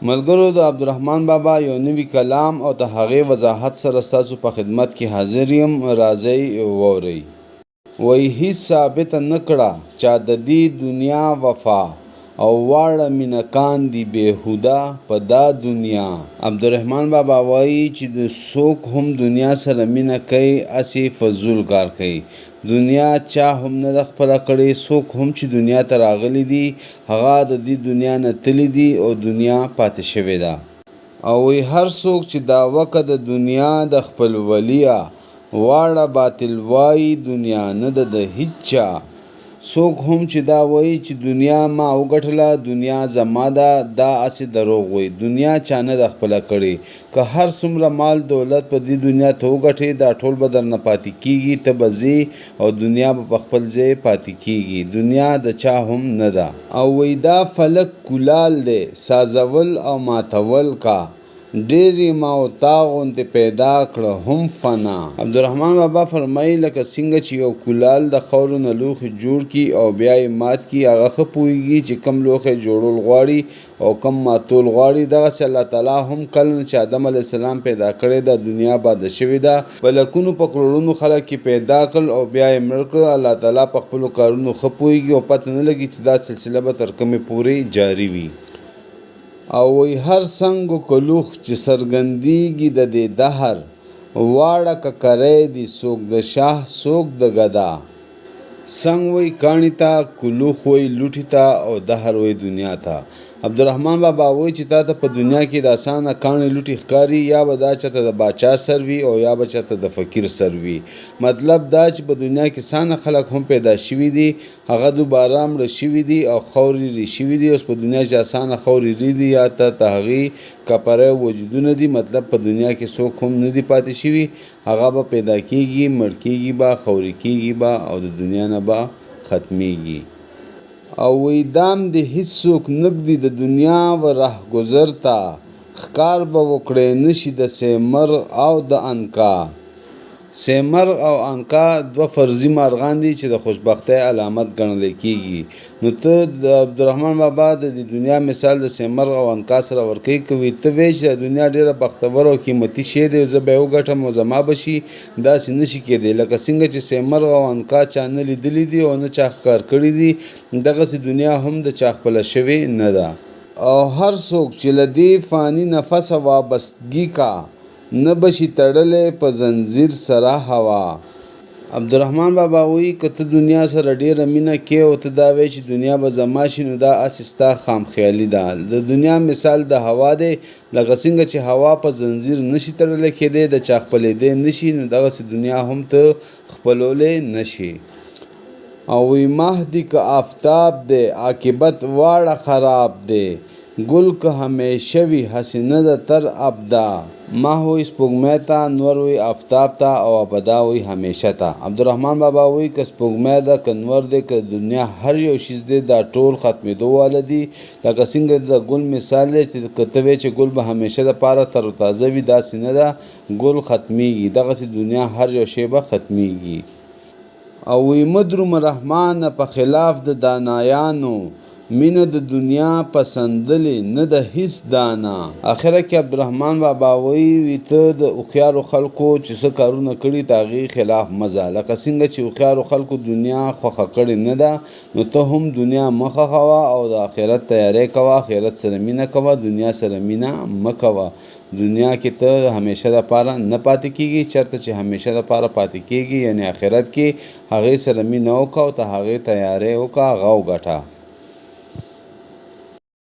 ملګرو د عبدالرحمن بابا یو نوي کلام او د هغې وضاحت سره ستاسو په خدمت کې حاضر یم، راځئ واورئ. وایي هیڅ ثابته نه کړه چا ددې دنیا وفا او واړه مینه کاندي بېهوده په دا دنیا. عبدالرحمن بابا وایي چې د څوک هم دنیا سره مینه کوي هسې فضول کار کوي، دنیا چا هم نه ده خپله کړې، څوک هم چې دنیا ته راغلي دي هغه د دې دنیا نه تللي دي او دنیا پاتې شوې ده. او وایي هر څوک چې دعوه که د دنیا د خپلوليه واړه باطل وايي دنیا نه ده د هیچا. څوک هم چې دا وايي چې دنیا ما وګټله، دنیا زما ده، دا هسې دروغ وايي. دنیا چا نه ده خپله کړې. که هر څومره مال دولت په دې دنیا ته وګټې، دا ټول به درنه پاتې کېږي، ته به ځې او دنیا به په خپل ځای پاتې کېږي. دنیا د چا هم نه ده. او وایي دا فلک کولال دی، سازول او ماتول کا. ډېر یې ما او تا غوندې پیدا کړه هم فنا. عبدالرحمن بابا فرمایي، لکه څنګه چې یو کولال د خاورو نه لوښي جوړ کړي او بیا یې مات کړي، هغه ښه پوهېږي چې کوم لوښی جوړول غواړي او کوم ماتول غواړي، دغسې الله تعالی هم کله نه چې آدم علیه السلام پیدا کړی دا دنیا آباده شوې ده، په لکونو په کروړونو خلک یې پیدا کړل او بیا یې مړه کړل، الله تعالی په خپلو کارونو ښه پوهېږي او پته نه لګي چې دا سلسله به تر کومې پورې جاري وي. او وایي هر څنګ و کلوخ چې څرګندېږي د دې دهر واړه ککرۍ دي څوک د شاه څوک د ګدا. څنګ وایي کاڼي ته، کلوخ وایي لوټي ته او دهر وایي دنیا ته. عبدالرحمن بابا وایي چې تاته په دنیا کې د اسانه کاڼي لوټي ښکاري، یا به دا چرته د باچا سر وي او یا به چرته د فقیر سر وي. مطلب دا چې په دنیا کې څانه خلک هم پیدا شوي دي، هغه دوباره مړه شوي دي او خاورې ری شوي دي. اوس په دنیا چې اسانه خاورې ری دي یا ته تهغي کپره وجودونه دي، مطلب په دنیا کې څوک هم نه دي پاتې شوي، هغه به پیدا کیږي، مړ کیږي به، خاورې کیږي به او د دنیا نه به ختمیږي. او وایي دام دې هیڅوک نه ږدي د دنیا و رهګذر ته، ښکار به وکړی نه شي د سیمرغ او د عنقا. سیمرغ او عنقا دوه فرضي مارغان دي چې د خوشبختۍ علامت ګڼل کیږي. نو ته د عبدالرحمن بابا د دې دنیا مثال د سیمرغ او عنقا سره ورکوي، که وي ته وایې چې دا دنیا ډېره بختوره او قیمتي شی دی، زه به یې وګټم او زما به شي، داسې نه شي کېدی. لکه څنګه چې سیمرغ او عنقا چا نه لیدلي دي او نه چا ښکار کړي دي، دغسې دنیا هم د چا خپله شوې نه ده. او هر څوک چې له دې فاني نفسه وابستګي کا، نه به شي تړلی په ځنځیر سره هوا. عبدالرحمن بابا وایي، که ته دنیا سره ډېره مینه کوې او ته دا وایې چې دنیا به زما شي، نو دا هسې ستا خام خیالي ده. د دنیا مثال د هوا دی، لکه څنګه چې هوا په ځنځیر نه شي تړلی کېدی، د چا خپلېدی نه شي، نو دغسې دنیا هم ته خپلولی نه شې. او وایي مه دي که آفتاب دی، عاقبت واړه خراب دی، ګل که همېشه وي هسې نه ده تر ابدا. مه وایي سپوږمۍ ته، نور وایي آفتاب ته او ابدا وایي همېشه ته. عبدالرحمن بابا وایي که سپوږمۍ ده که نور دی که د دنیا هر یو شیز دی، دا ټول ختمېدو واله دي. لکه څنګه د ګل مثال دی چې که ته وایې چې ګل به همېشه دپاره تر و تازه وي، داسې نه ده، ګل ختمېږي، دغسې دنیا هر یو شی به ختمېږي. او وی مه درومه رحمانه په خلاف د دانایانو، مینه د دنیا پسندلې نه ده هیڅ دانا. اخره کې عبدالرحمن بابا وایي، وی ته د هوښیارو خلکو چې څه کارونه کړي د هغې خلاف مه ځه، لکه څنګه چې هوښیارو خلکو دنیا خوښه کړې نه ده، نو ته هم دنیا مه خوښوه او د اخرت تیاری کوه، اخرت سره مینه کوه، دنیا سره مینه مه کوه. دنیا کې ته همیشه د پاره نه پاتې کیږي، چرته چې همیشه د پاره پاتې کیږي یعنی آخرت کې، هغې سره مینه وکړه او ته هغې تیاری وکړه، هغه وګټه.